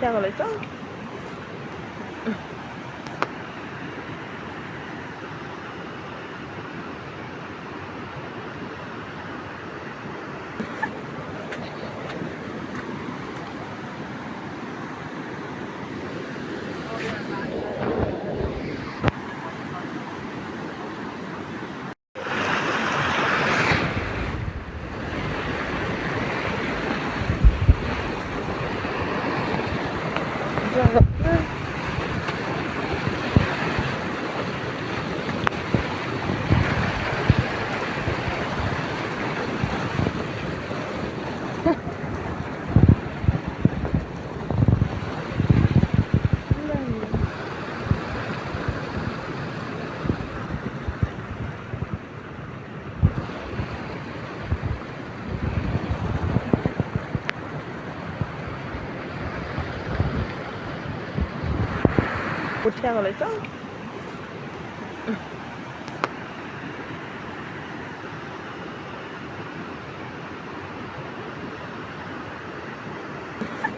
ကီးလၢကၠီ အိၣ်ထဲကီးလၢကၠီ ကျဲလီၤတံၢ်တံၢ်သွံၣ်လံ ထံၣ်အံၤ အ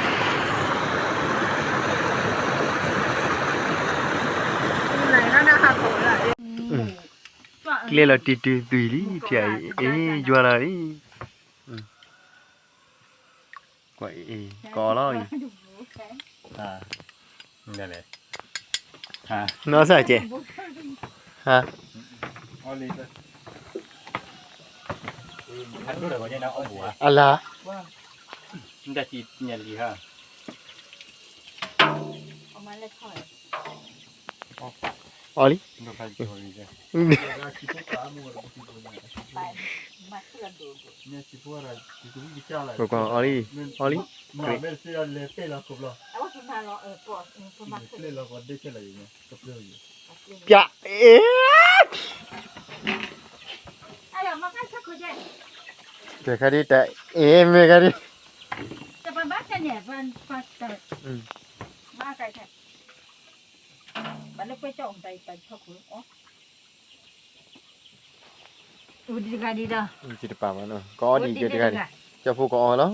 ့ၣ် ယွၤလီၤလံ ကွၢ်အံၤ ကအီလီၤအံၤ နီၢ်စၢ်ကဲ ဟါ အလါ အီလံ ကွၢ်ကွၢ် အီလံ အီလံ ပျး အ့ တခါဒ်တၢ် အ့ မ့ၢ်ခါဒ် တပာ်မနီၤ ကအီဒံးကဲတဂၤဒံး ကၠီဖိကအီလီၤ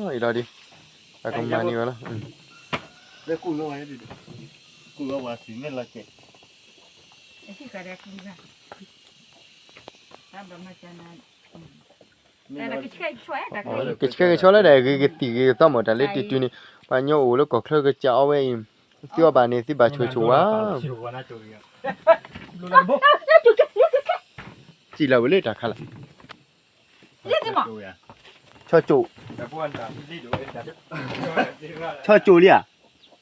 အံၤလီၤဒံး အကမၤန့ၢ်ဝဲလီၤ ကဆှဲကဆှီလၢဒၣ်ဂ့ၤကသံၣ်ဂ့ၤကသီမး တၢ်လၢတတုၤန့ၣ် ပှၤညီအိၣ်လၢကီၢ်ချၢကစးအီဝဲအံၤ သုအီဘၣ်န့ၣ် သုဘၣ်ဆိၣ်ဆိၣ်ဝဲ စံၣ်လီၤဝဲလၢတၢ်ခါလၢ ဆီကျို ဆီကျိုလံဧါ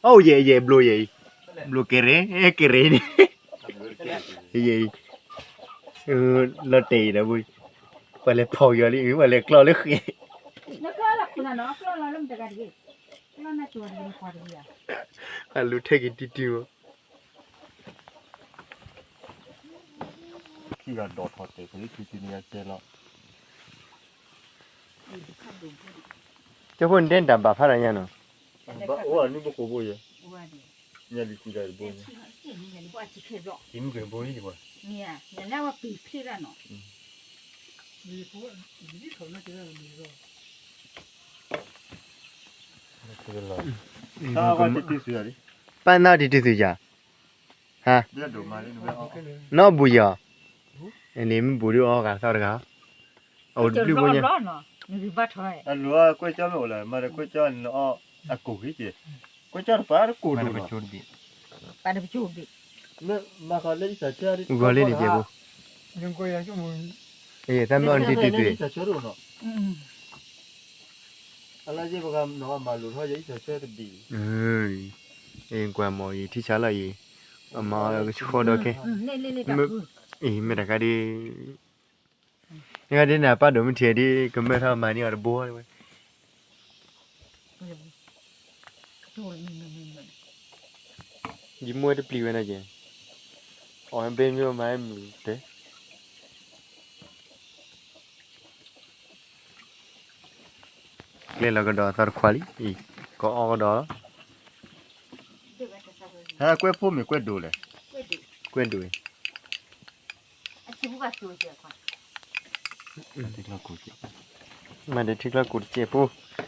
အိၣ်ယဲၢ်ယဲၢ်ဘျိယဲၢ်အံၤ ဘျိကဲရ့ ကဲရ့န့ၣ် ယဲၢ်အံၤ လီၤတဲာ်အံၤဒီး ပှၤလဲၤဖီၣ်က့ၤအီၤလံ ပှၤလဲၤကျီလၢဃဲ အလူၤထဲက့ၤတံၢ်တံၢ်မး ခံဂၤဒိးထီၣ်တဲာ် ကလံၤခံဆံန့ၣ်ယကဲလီၤ ကၠီဖိန့ၣ်တဲတၢ်ဘၣ်ဖးဒိၣ်ညါနီၤ အိၣ်နုၢ်ဘိခိၣ်ဘိယဲ ညါလံၤဃုတၢ်တဘိညါ ဟံးမုၢ်ကဘိလံယဘၣ် ပၢ်နၢ်တံၤတံၤသုးယၤ ဟါ နီၢ်ဘူၣ်ယၤ န့ၣ်မ့ၢ်ဘူၣ်ဒုးအီဂၤသီတဂၤ အအိၣ်တဘျုးဘိညါ အလူၤကွဲကၠီမ့ၢ်အိၣ်လၢ မၤဒီးကွဲကၠီန့ၣ်အီ အကိၢ်ဂ့ၤက့ၤ ကွဲကၠီတပာ်တကိၢ်ဒိၣ်နီၤ ပာ်တပကိၢ်ဘ့ၣ် မ့ၢ်မၤဃီလၢအံသးဆၢ ဂီၤလံန့ၣ်ကဲဘိ တၢ်မ့ၢ်အီၤတံၤတံၤသွံၣ် အလါယဲပကမၤလိာ်ထီၣ်ယအံသးဆၢတဘ့ၣ် ကွၢ်မ့ၢ်ယထံဆါလီၤယံၤ အမၤအီၤကဆှီဒီးခဲ မ့ၢ်တခါဒ် နခါဒ်န့ၣ် ပၢ်ဒိၣ်မ့ၢ်ထံၣ်ဒ် ကမၢထီၣ်မၤန့ၢ်အီၤတဘိဝဲ ယမူဝဲတပျံၤဝဲနီၤက့ၤ အီၣ်ဘ့မ့ၢ်မၤမုာ်တဲ က ကျဲလီၤကဒီးသီတခွါလံ, ကအီၣ်ကဒီးလီၤ, ဟဲကွဲၢ်ဖိမ့ၢ်ကွဲၢ်ဒိၣ်လဲၣ်, ကွဲၢ်ဒိၣ်, မၤဒၣ်ထံချီၢ်ကိၣ်တစဲးဖိ,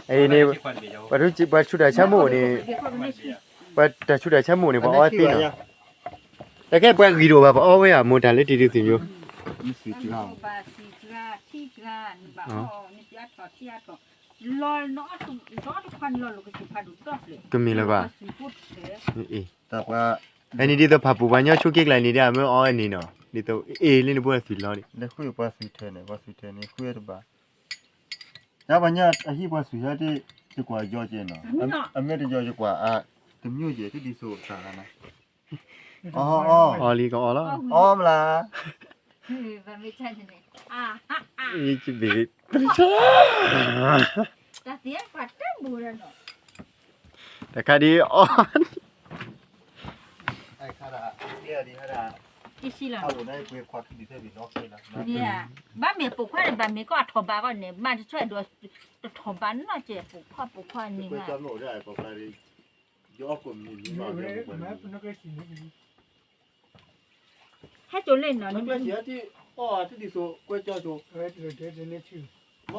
အန့ၣ်, ပှၤဆူးတၢ်ဆါမိၣ်န့ၣ်, ပှၤတၢ်ဆူးတၢ်ဆါမိၣ်န့ၣ်, ပှၤတၢ်ဆူးတၢ်ဆါမိၣ်န့ၣ် ပှၤအီၣ်သ့နီၤ, တၢ်ခဲပှၤဂံၢ်တအိၣ်ဘၣ် ပှၤအီၣ်ဝဲဧါ မိၢ်တၢ်လၢတံၤဒုးသ့ၣ်ညိ ကမ့ၢ်လၢၤဘၣ်, အန့ၣ်ဒ်သိးဖၣ်ပူၤပှၤညီဆိးက့ကျါန့ၣ်ဒ်အမ့ၢ်အီၣ်ဝဲန့ၣ်နီၤ, ဒ်သိးအ့ၣ်လၢနဘိသ့ၣ်လီၤန့ၣ်, ဃုပှၤဆူးထဲန့ၣ် ပှၤဆူးထဲန့ၣ် ဃုတဘၣ်, ညါပှၤညီအဟံၣ်ပှၤဆူးထဲတ့ၢ် တကွၢ်ယီကဲနီၤ, အမ့ၢ်တယီကကွၢ်အါ, တမျိးကဲ တဒ်သိးတၢ်လီၤနီၤ, အီၣ်လံကအီၣ်လီၤ, အီၣ်မလၤ ယဘ့ၣ် တၢ်သ့ၣ်ပှၤတဘူၣ်လီၤနီၤ, တခါဒ်အီၣ်, ဘၣ်မ့ၢ်ပိာ်ခွါန့ၣ် ဘၣ်မ့ၢ်ကီၢ်အထီၣ်ဘးကီၢ်န့ၣ် ဘၣ်တဆီဒီး တထီၣ်ဘးနီၢ်ကဲ ပိာ်ခွါပိာ်ခွါန့ၣ်, ဟဲစိာ်လၢနီၤ, ကွဲးကၠီနၢ်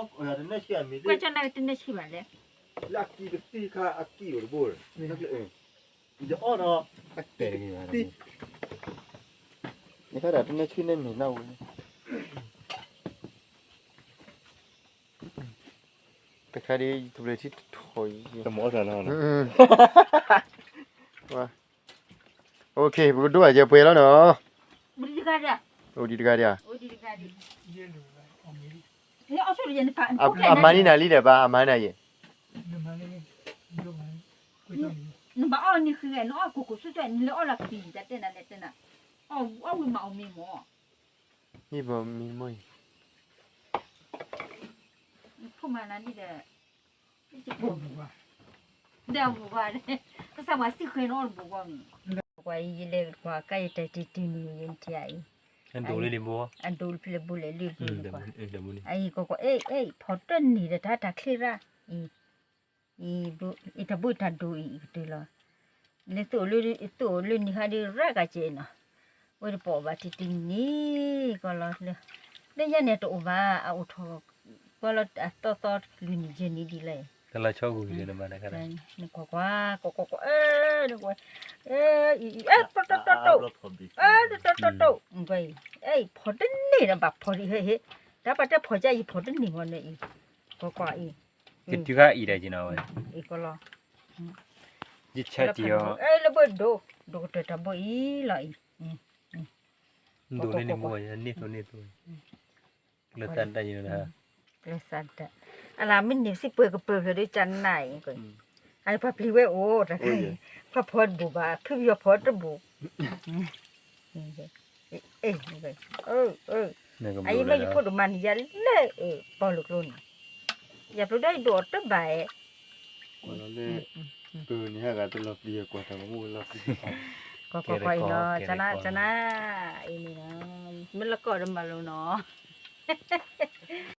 တန့ၢ်ဆံၣ်ဘၣ်လဲၣ်, ကွဲးကၠီနၢ်တန့ၢ်ဆံၣ်ဘၣ်လဲၣ်, လၢအကံတသံခါအကံအိၣ်တဘိ, ယအီၣ်ဒီး, တန့ၢ်ဆံၣ်န့ၣ်မ့ၢ်နီၢ်ဝဲ, တခါဒ်ယတဘျီထံထီၣ်အံၤ, တမ့ၢ်အီၣ်တၢ်နီၤ, ပကဒိၣ်ဘၣ်ကဲပှဲၤလီၤနီၤ, အိၣ်ဒံးတဂၤဒံး, အမၤန့ၢ်နၤလံဒီးဘၣ် အမၤန့ၢ်ယဲ, နဘၣ်အီၣ်န့ၢ်ဃံဂဲ နအီၣ်ကိၢ်ကိၢ်ဆိဆိ နလၢအီၣ်လီၤပံၤ တၢ်တဲနၤလဲၣ်တဲနၤ, အီၣ်ဝံၤမးအီၣ်မ့ၢ်မး, မ့ၢ်ဘၣ်မ့ၢ်မ့ၢ်အံၤ, နဖိမၤနၤလံဒီး, ဒီးဘူးကွၢ်, ကစၢ်ပှၤစံၣ်ဃဲၤနီၣ်တဘူးကွၢ်မ့ၢ်, ကွၢ်အံၤယလဲၤကွၢ်ကါယတၢ်တံၤတံၤမံၤယဲၢ်ထံၣ်အံၤ, အဒိၣ်လၢလံဘိ, အဒိၣ်ဖဲလဲၣ်ဘိလဲၣ်လၢဘိ, အံၤကီကီ အ့ၣ် အ့ၣ် ဖီတန့ၢ်ဒီးတၢ်တၢ်ချ့ရၣ်, အံၤ, အံၤတၢ်ဘိတၢ်ဒိၣ်အံၤကတၢၢ်လီၤ, လၢသိၣ်လၢနံၤဟါဒ်ရၣ်ကးကဲနီၤ, ဝဲတပိာ်ဘၣ်တံၤတံၤန့ၣ်ကီလီၤ, လၢညါန့ၣ်တအိၣ်ဘၣ် အအိၣ်ထီၣ်, ကွၢ်လီၤအသီသီလွံၢ်နံၣ်ယဲၢ်နံၣ်ဒ်လဲၣ်, နကွၢ်ကွၢ်, ကွၢ်ကွၢ်ကွၢ်, အ့ၣ်, တီတီတီတီ, တီတီတီတီ, အံၤ, ဖီတန့ၢ်ဒီးဘၣ်ဖီဒံးဟ့, တၢ်ပာ်တဲဖီကါအံၤဖီတန့ၢ်မ့ၢ်န့ၣ်အံၤ, ကွၢ်ကွၢ်အံၤ, ယတုၤခါအံၤဒီးက့ၤနီၤဝဲ, အံၤကီလီၤ, ယဆဲးတံၢ်အီၤ, လၢဘိဒိၣ်, ဒိၣ်ကတၢၢ်တၢ်ဘိအံၤလီၤအံၤ, ဒိၣ်န့ၢ်မူန့ၢ်သိန့ၢ်သိ, ကျဲသၣ်ဒၣ်ယိၤနၤ, ကျဲသၣ်ဒၣ်, အလၢမ့ၢ်န့ၢ်စံးပှဲၤကပၢၤဖျၢၣ်ဒီးကနၣ်အံၤ, အပှၤပျံၤဝဲအိၣ်တခါအံၤ, ပှၤဖီတဘူးဘၣ် ဖုပယီၤဖီတဘူး, အံၤမ့ၢ်ယဖိဒိၣ်မးန့ၣ် ယၤလၢပီၣ်လိာ်ကျိန့ၣ်, ယၤပျိဒၣ်ယဒိၣ်အီၤတဘၣ်အဲ, ကွၢ်လီၤလၢ, ပန့ၣ်ဟဲဂၤတလီၤပျံၤကွၢ်တၢ်ကမူလီၤ, ကီကီကီအံၤနီၤ, ကနၣ်ကနၣ်, အံၤန့ၣ်နီၤ, မ့ၢ်လၢကီၢ်ဒီးမၤလိနီၤ